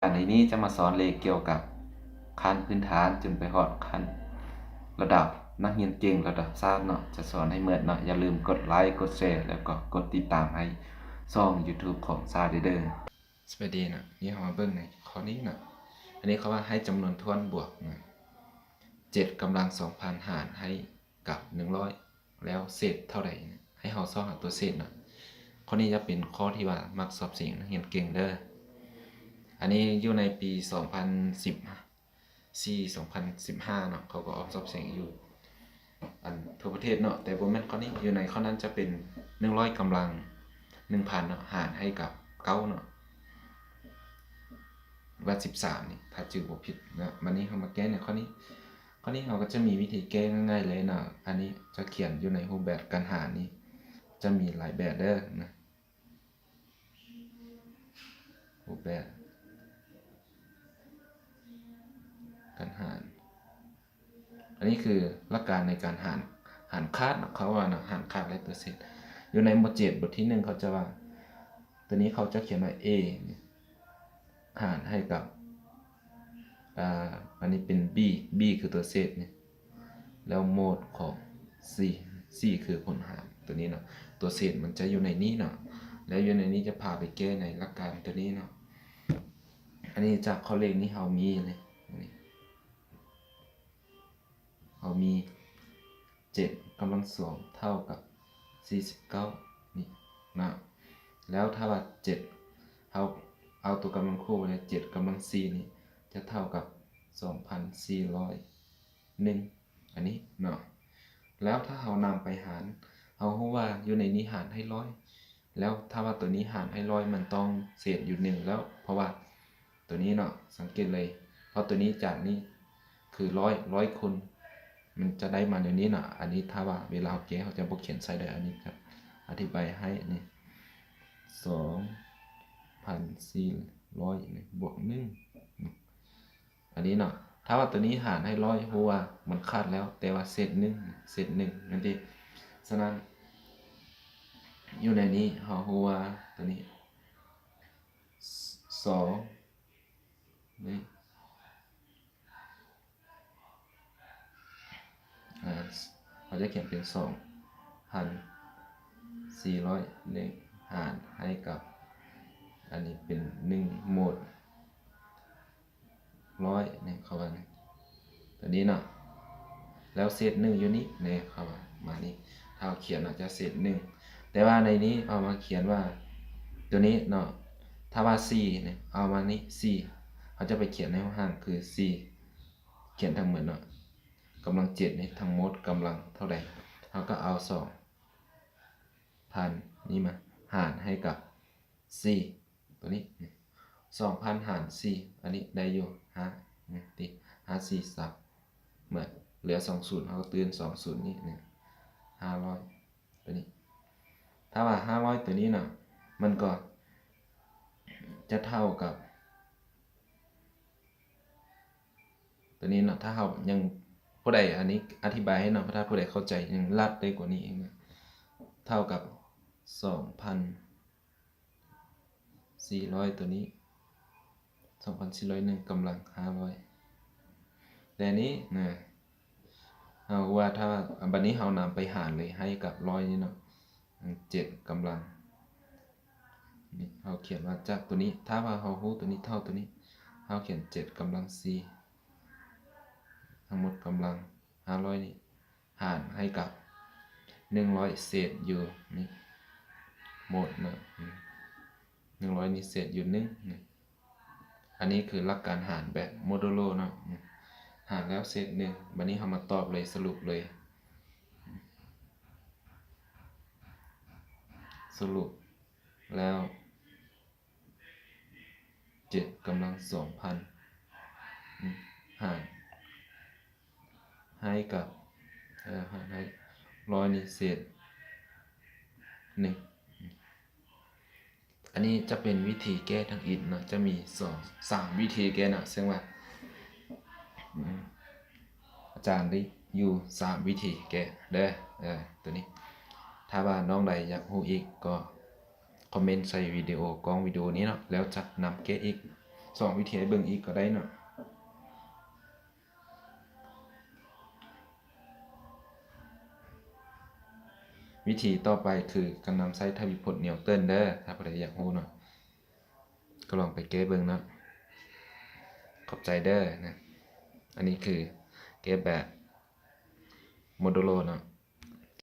ການໃນນີ້ຈະມາສອນເລກກ່ຽວກັບຂັ້ນພື້ນຖານຈົນໄປຮອດຂັ້ນລະດັບນັກຮຽນເກັ່ງລະດັບຊາດເນາະ, ຈະສອນໃຫ້ໝົດເນາະ. ຢ່າລືມກົດໄລ, ກົດແຊ ແລ້ວກໍກົດຕິດຕາມໃຫ້ຊ່ອງ YouTube ຂອງຊາດເດີ. ສະບາຍດີເນາະ, ນີ້ເຮົາມາເບິ່ງໃນຂໍ້ນີ້ເນາະ. ອັນນີ້ເຂົາວ່າໃຫ້ຈຳນວນຖ້ວນບວກນະ ເຈັດກຳລັງສອງພັນຫານໃຫ້ກັບໜຶ່ງຮ້ອຍ ແລ້ວເສດເທົ່າໃດ? ໃຫ້ເຮົາຊອກຫາຕົວເສດເນາະ. ຂໍ້ນີ້ຈະເປັນຂໍ້ທີ່ວ່າມັກສອບເສັງນັກຮຽນເກັ່ງເດີ. ອັນນີ້ຢູ່ໃນປີສອງພັນສິບສີ່ ສອງພັນສິບຫ້າເນາະ, ເຂົາກໍອອກສອບເສັງຢູ່ອັນທົ່ວປະເທດເນາະ, ແຕ່ບໍ່ແມ່ນຂໍ້ນີ້. ຢູ່ໃນຂໍ້ນັ້ນຈະເປັນໜຶ່ງຮ້ອຍກຳລັງໜຶ່ງພັນເນາະ ຫານໃຫ້ກັບເກົ້າເນາະ ວ່າສິບສາມນີ້ ຖ້າຈື່ບໍ່ຜິດເນາະ. ບັດນີ້ເຮົາມາແກ້ໃນຂໍ້ນີ້. ຂໍ້ນີ້ເຮົາກໍຈະມີວິທີແກ້ງ່າຍໆເລີຍເນາະ. ອັນນີ້ຈະຂຽນຢູ່ໃນຮູບແບບການຫານນີ້ ຈະມີຫຼາຍແບບເດີນະ, ຮູບແບບການຫານ. ອັນນີ້ຄືຫຼັກການໃນການຫານ, ຫານຂາດເນາະ, ເຂົາວ່າເນາະ ຫານຂາດແລະຕົວເສດ. ຢູ່ໃນໝວດເຈັດ ບົດທີໜຶ່ງ ເຂົາຈະວ່າ ຕົວນີ້ເຂົາຈະຂຽນວ່າ A ຫານໃຫ້ກັບ ອ່າ ອັນນີ້ເປັນ B, B ຄືຕົວເສດນີ້ ແລ້ວໂມດຂອງ C, C ຄືຜົນຫານຕົວນີ້ເນາະ. ຕົວເສດມັນຈະຢູ່ໃນນີ້ເນາະ, ແລ້ວຢູ່ໃນນີ້ຈະພາໄປແກ້ໃນຫຼັກການຕົວນີ້ເນາະ. ອັນນີ້ຈາກຂໍ້ເລກນີ້ເຮົາມີເລີຍ ນີ້ ເຮົາມີເຈັດກຳລັງສອງເທົ່າກັບສີ່ສິບເກົ້ານີ້ນະ. ແລ້ວຖ້າວ່າເຈັດ ເຮົາເອົາຕົວກຳລັງຄູ່ໄປເລີຍ ເຈັດກຳລັງສີ່ນີ້ຈະເທົ່າກັບສອງພັນສີ່ຮ້ອຍໜຶ່ງ ອັນນີ້ເນາະ. ແລ້ວຖ້າເຮົານຳໄປຫານ ເຮົາຮູ້ວ່າຢູ່ໃນນີ້ຫານໃຫ້ຮ້ອຍ ແລ້ວຖ້າວ່າຕົວນີ້ຫານໃຫ້ຮ້ອຍ ມັນຕ້ອງເສດຢູ່ໜຶ່ງແລ້ວ ເພາະວ່າຕົວນີ້ເນາະ ສັງເກດເລີຍ ເພາະຕົວນີ້ຈາກນີ້ຄືຮ້ອຍ ຮ້ອຍຄູນ ມັນຈະໄດ້ມາແນວນີ້ເນາະ. ອັນນີ້ຖ້າວ່າເວລາເຮົາແກ້ ເຮົາຈະບໍ່ຂຽນໃສ່ເດີ. ອັນນີ້ຈະອະທິບາຍໃຫ້ ນີ້ ສອງພັນສີ່ຮ້ອຍ ນີ້ ບວກໜຶ່ງ ອັນນີ້ເນາະ. ຖ້າວ່າຕົວນີ້ຫານໃຫ້ຮ້ອຍ ຮູ້ວ່າມັນຂາດແລ້ວ ແຕ່ວ່າເສດໜຶ່ງ ເສດໜຶ່ງນັ້ນຕິ. ສະນັ້ນ ຢູ່ໃນນີ້ເຮົາຮູ້ວ່າຕົວນີ້ ສ- ສອງ ນີ້ ອາ ເຮົາຈະຂຽນເປັນສອງພັນສີ່ຮ້ອຍ ນີ້ ຫານໃຫ້ກັບ ອັນນີ້ເປັນໜຶ່ງໂມດ ຮ້ອຍນີ້ ເຂົາວ່ານີ້ ຕົວນີ້ເນາະ ແລ້ວເສດໜຶ່ງຢູ່ນີ້ ນີ້ ເຂົາວ່າມານີ້ ຖ້າເຮົາຂຽນອາດຈະເສດໜຶ່ງ ແຕ່ວ່າໃນນີ້ເອົາມາຂຽນວ່າ ຕົວນີ້ເນາະ ຖ້າວ່າສີ່ນີ້ ເອົາມານີ້ ສີ່ ເຮົາຈະໄປຂຽນໃນຫ້ອງຫານຄືສີ່ ຂຽນທັງໝົດເນາະ ກຳລັງເຈັດນີ້ ທັງໝົດກຳລັງເທົ່າໃດ ເຮົາກໍເອົາສອງພັນນີ້ມາຫານໃຫ້ກັບ ສີ່ ຕົວນີ້ ສອງພັນຫານສີ່ ອັນນີ້ໄດ້ຢູ່ ຫ້າ ນີ້ຕິ ຫ້າສີ່ສາມ ເໝືອນເຫຼືອສອງສູນ ເຮົາກໍຕື່ມສອງສູນນີ້ ນີ້ ຫ້າຮ້ອຍ ຕົວນີ້ ຖ້າວ່າຫ້າຮ້ອຍຕົວນີ້ເນາະ ມັນກໍຈະເທົ່າກັບ ຕົວນີ້ເນາະ ຖ້າເຮົາຍັງ ຜູ້ໃດ ອັນນີ້ອະທິບາຍໃຫ້ເນາະ ຖ້າຜູ້ໃດເຂົ້າໃຈຍັງລາດໄດ້ກວ່ານີ້ອີກເນາະ ເທົ່າກັບສອງພັນສີ່ຮ້ອຍ ຕົວນີ້ ສອງພັນສີ່ຮ້ອຍໜຶ່ງ ກຳລັງຫ້າຮ້ອຍ ແຕ່ນີ້ນະ ເຮົາວ່າຖ້າ ບັດນີ້ເຮົານຳໄປຫານເລີຍ ໃຫ້ກັບຮ້ອຍນີ້ເນາະ ເຈັດກຳລັງ ນີ້ ເຮົາຂຽນວ່າຈາກຕົວນີ້ ຖ້າວ່າເຮົາຮູ້ຕົວນີ້ເທົ່າຕົວນີ້ ເຮົາຂຽນເຈັດກຳລັງສີ່ ທັງໝົດກຳລັງຫ້າຮ້ອຍນີ້ ຫານໃຫ້ກັບໜຶ່ງຮ້ອຍເສດຢູ່ນີ້ ໝົດເນາະ ໜຶ່ງຮ້ອຍນີ້ເສດຢູ່ໜຶ່ງນີ້ ອັນນີ້ຄືຫຼັກການຫານແບບໂມດູໂລເນາະ ຫານແລ້ວເສດໜຶ່ງ ບັດນີ້ເຮົາມາຕອບເລີຍ ສະຫຼຸບເລີຍ ສະຫຼຸບແລ້ວ ເຈັດກຳລັງສອງພັນ ຫານໃຫ້ກັບ ເອີ ຫານໃຫ້ຮ້ອຍນີ້ເສດໜຶ່ງ ອັນນີ້ຈະເປັນວິທີແກ້ທາງອິດເນາະ ຈະມີສອງ ສາມວິທີແກ້ເນາະ ເຊິ່ງວ່າ ອາຈານໄດ້ຢູ່ສາມວິທີແກ້ເດີ ເອີ ຕົວນີ້ ຖ້າວ່ານ້ອງໃດຢາກຮູ້ອີກກໍຄອມເມັນໃສ່ວິດີໂອ ກ້ອງວິດີໂອນີ້ເນາະ ແລ້ວຈະນຳແກ້ອີກ ສອງວິທີໃຫ້ເບິ່ງອີກກໍໄດ້ເນາະ. ວິທີຕໍ່ໄປຄືການນຳໃຊ້ທະວີພົດນິວເຕີນເດີ. ຖ້າຜູ້ໃດຢາກຮູ້ເນາະ ກໍລອງໄປແກ້ເບິ່ງເນາະ. ຂອບໃຈເດີນະ. ອັນນີ້ຄືແກ້ແບບໂມດູໂລເນາະ.